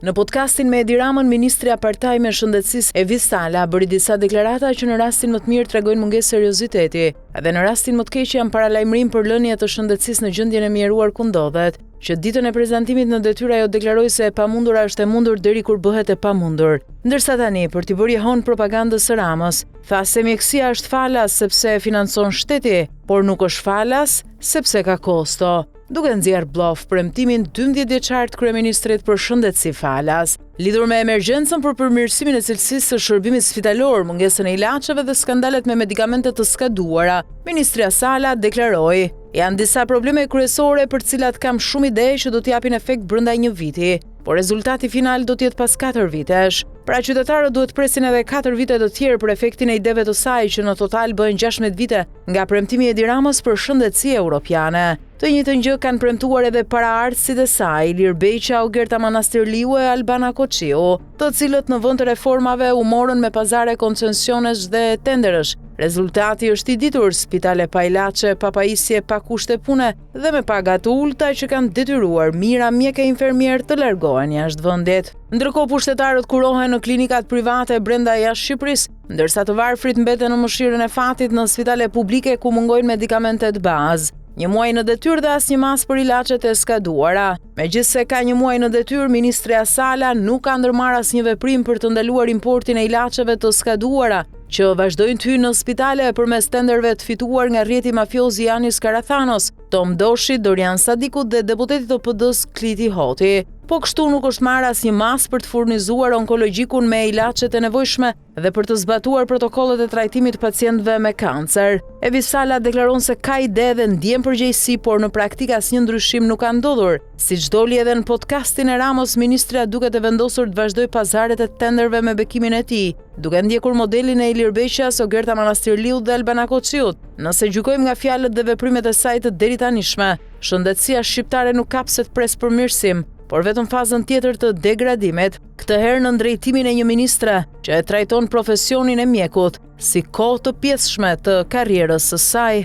Në podcastin me Edi Ramën, ministrja part-time e Shëndetësisë Evis Sala bëri disa deklarata që në rastin më të mirë tregojnë mungesë serioziteti dhe në rastin më të keq janë paralajmërim për lënie të shëndetësisë në gjendjen e mjeruar ku ndodhet. Që ditën e prezantimit në detyrë ajo deklaroi se e pamundura është e mundur deri kur bëhet e pamundur. Ndërsa tani, për t'i bërë jehonë propagandës së Ramës, tha se mjekësia është falas sepse e financon shteti, por nuk është falas sepse ka kosto, duke nxjerrë bllof premtimin 12 vjeçar të kryeministrit për shëndetësi falas. Lidhur me emergjencën për përmirësimin e cilësisë së shërbimit spitalor, mungesën e ilaçeve dhe skandalet me medikamente të skaduara, ministrja Sala deklaroi: Janë disa probleme kryesore për të cilat kam shumë ide që do të japin efekt brenda një viti, por rezultati final do të jetë pas 4 vitesh. Pra qytetarët duhet të presin edhe 4 vite të tjerë për efektin e ideve të saj që në total bëhen 16 vite nga premtimi i Edi Ramës për shëndetësi europiane. Të njëjtën gjë kanë premtuar edhe paraardhësit e saj, Ilir Beqja, Ogerta Manastirliu e Albana Koçiu, të cilët në vend të reformave u morën me pazare koncesionesh dhe tenderësh. Rezultati është i ditur, spitale pa ilaçe, pa pajisje, pa kushte pune dhe me paga të ulëta që kanë detyruar mijëra mjekë e infermierë të largohen jashtë vendit. Ndërkohë pushtetarët kurohen në klinikat private brenda e jashtë Shqipërisë, ndërsa të varfrit mbeten në mëshirën e fatit në spitale publike ku mungojnë medikamentet bazë. Një muaj në detyrë dhe asnjë masë për ilaçet e skaduara. Megjithëse ka një muaj në detyrë, ministrja Sala nuk ka ndërmarrë asnjë veprim për të ndaluar importin e ilaçeve të skaduara, që vazhdojnë të hyjnë në spitale përmes tenderëve të fituar nga rrjeti mafioz i Janis Karathanos, Tom Doshit, Dorian Sadikut dhe deputetit të PD-së Kliti Hoti. Po kështu nuk është marrë asnjë masë për të furnizuar onkologjikun me ilaçet e nevojshme dhe për të zbatuar protokollet e trajtimit të pacientëve me kancer. Evis Sala deklaron se ka ide dhe ndjen përgjegjësi, por në praktikë asnjë ndryshim nuk ka ndodhur. Siç doli edhe në podcastin e Ramës, ministrja duket e vendosur të vazhdojë pazaret e tenderëve me bekimin e tij, duke ndjekur modelin e Ilir Beqjas, Ogerta Manastirliut dhe Albana Koçiut. Nëse gjykojmë nga fjalët dhe veprimet e saj të deritanishme, shëndetësia shqiptare nuk ka pse të presë përmirësim, por vetëm fazën tjetër të degradimit. Këtë herë nën drejtimin e një ministre që e trajton profesionin e mjekut si kohë të pjesshme të karrierës së saj.